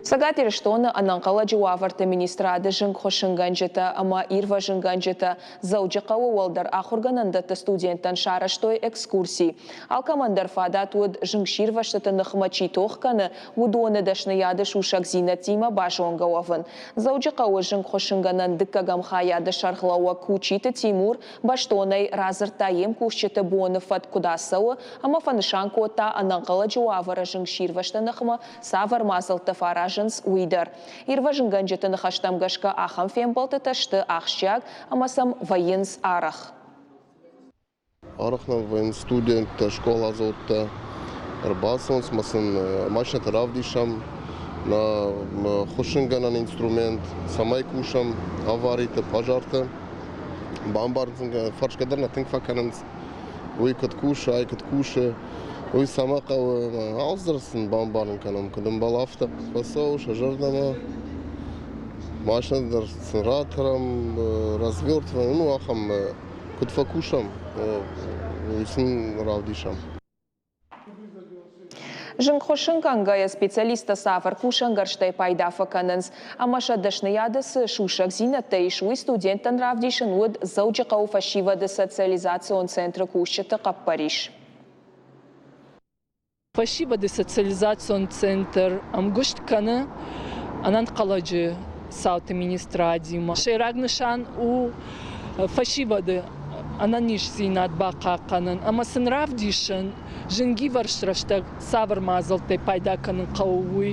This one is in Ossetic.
Цӕгат Ирыстоны Ӕнӕнхъӕлӕджы уавӕрты министрады зынгхуыссынгӕнджытӕ ӕмӕ ирвӕзынгӕнджытӕ Дзӕуджыхъӕуы уӕлдӕр ахуыргӕнӕндӕтты студенттӕн сарӕзтой экскурси. Алкӕмӕн дӕр фадат уыд, зынгсирвӕзтыты ныхмӕ чи тох кӕны, уыдоны дӕсныйады сусӕгдзинӕдтимӕ базонгӕ уӕвын. Дзӕуджыхъӕуы зынгхуыссынгӕнӕн дыккӕгӕм хайады сӕргълӕууӕг Кучиты Тимур бӕстонӕй радзырдта йе мкусджыты боны фӕтк куыд ацӕуы ӕмӕ фӕнысан кодта, ӕнӕнхъӕлӕджы уавӕры зынгсирвӕзты ныхмӕ цавӕр мадзӕлттӕ фӕаразынц, уый дӕр. Ирвӕзынгӕнджыты ныхӕстӕм гӕсгӕ ахӕм фембӕлдтытӕ сты ахсджиаг ӕмӕ сӕм вӕййынц арӕх. Арӕх нӕм вӕййынц студенттӕ, скъоладзаутӕ, ӕрбацӕуынц ӕмӕ сын машинӕтӕ равдисӕм, нӕ хуыссынгӕнӕн инструмент, цӕмӕй кусӕм авариты, пожарты. Бамбарын сын, фӕрсгӕ дӕр нӕ тынг фӕкӕнынц, уый куыд кусы, ай куыд кусы, уый цӕмӕ хъӕуы. Алцыдӕр сын бамбарын кӕнӕм, куыд ӕмбӕлы, афтӕ. Фӕцӕуы сӕ зӕрдӕмӕ, машинӕ дӕр сын ратӕрӕм, развертываем, ну ахӕм куыд фӕкусӕм, уый сын равдисӕм. Зынгхуыссынгӕнгӕйӕ специалисттӕ цавӕр кусӕнгӕрзтӕй пайда фӕкӕнынц ӕмӕ сӕ дӕсныйады цы сусӕгдзинӕдтӕ ис, уый студенттӕн равдисын уыд Дзӕуджыхъӕуы фӕсивӕды социализацион центры кусджыты хъӕппӕрис. Фӕсивӕды социализацион центр ӕмгуыст кӕны ӕнӕнхъӕлӕджы цауты министрадимӕ. Сӕйраг нысан у фӕсивӕды ӕнӕниздзинад бахъахъхъӕнын ӕмӕ сын равдисын, зынгивӕрзт рӕстӕг цавӕр мадзӕлттӕй пайда кӕнын хъӕуы, уый.